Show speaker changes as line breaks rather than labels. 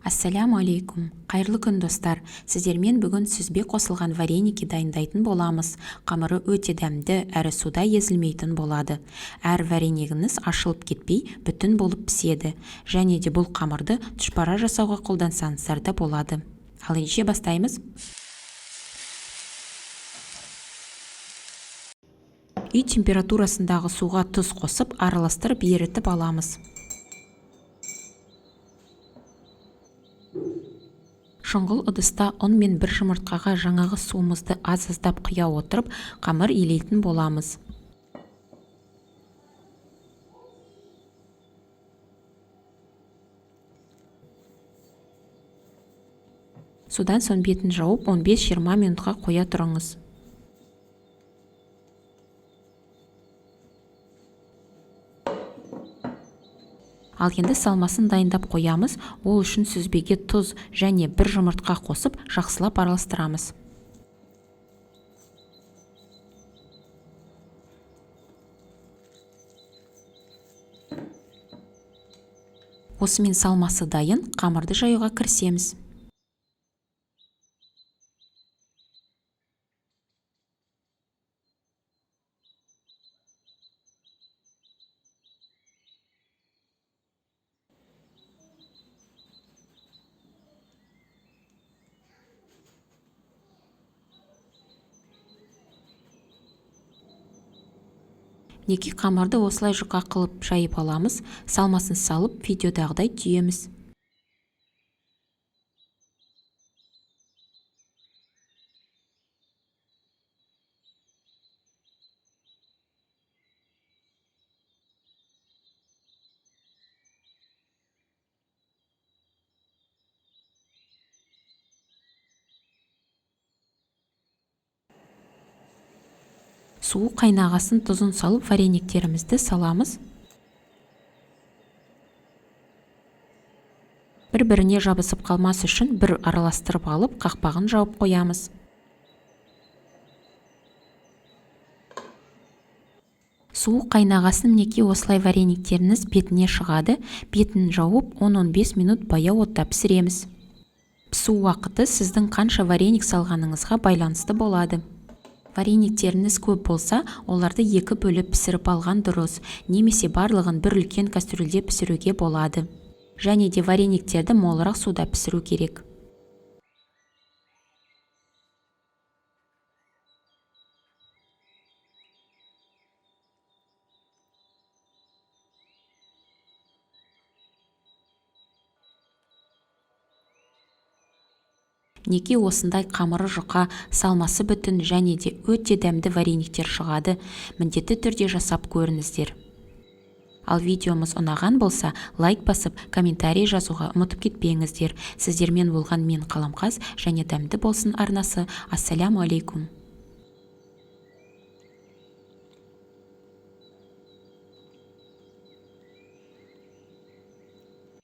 Ассаляму алейкум! Қайырлы күн, достар! Сіздермен бүгін сүзбе қосылған вареники дайындайтын боламыз. Қамыры өте дәмді әрі суда езілмейтін болады. Әр варенигіңіз ашылып кетпей, бүтін болып піседі. Және де бұл қамырды тұшпара жасауға қолдансаңыздар да болады. Ал ендеше бастаймыз. Үй температурасындағы суға тұз қосып, араластырып ерітіп аламыз. Шұңғыл ыдыста ұн мен бір жұмыртқаға жаңағы суымызды аз-аздап құя отырып, қамыр илейтін боламыз. Содан соң бетін жауып 15-20 минутқа қоя тұрыңыз. Ал енді салмасын дайындап қоямыз. Ол үшін сүзбеге тұз және бір жұмыртқа қосып, жақсылап араластырамыз. Осымен салмасы дайын, қамырды жаюға кірісеміз. Неке қамырды осылай жұқа қылып жайып аламыз, салмасын салып видеодағыдай түйеміз. Суы қайнағасын тұзын салып варениктерімізді саламыз. Бір-біріне жабысып қалмас үшін бір араластырып алып, қақпағын жауып қоямыз. Суы қайнағасын мінекей осылай варениктеріңіз бетіне шығады. Бетін жауып 10-15 минут баяу отта пісіреміз. Пісу уақыты сіздің қанша вареник салғаныңызға байланысты болады. Варениктеріңіз көп болса, оларды екі бөліп пісіріп алған дұрыс, немесе барлығын бір үлкен кастрюльде пісіруге болады. Және де варениктерді молырақ суда пісіру керек. Неке осындай қамыры жұқа, салмасы бүтін және де өте дәмді варениктер шығады. Міндетті түрде жасап көріңіздер. Ал видеомыз ұнаған болса, лайк басып, комментарий жазуға ұмытып кетпеңіздер. Сіздермен болған мен Қаламқас және Дәмді болсын арнасы. Ассаляму алейкум.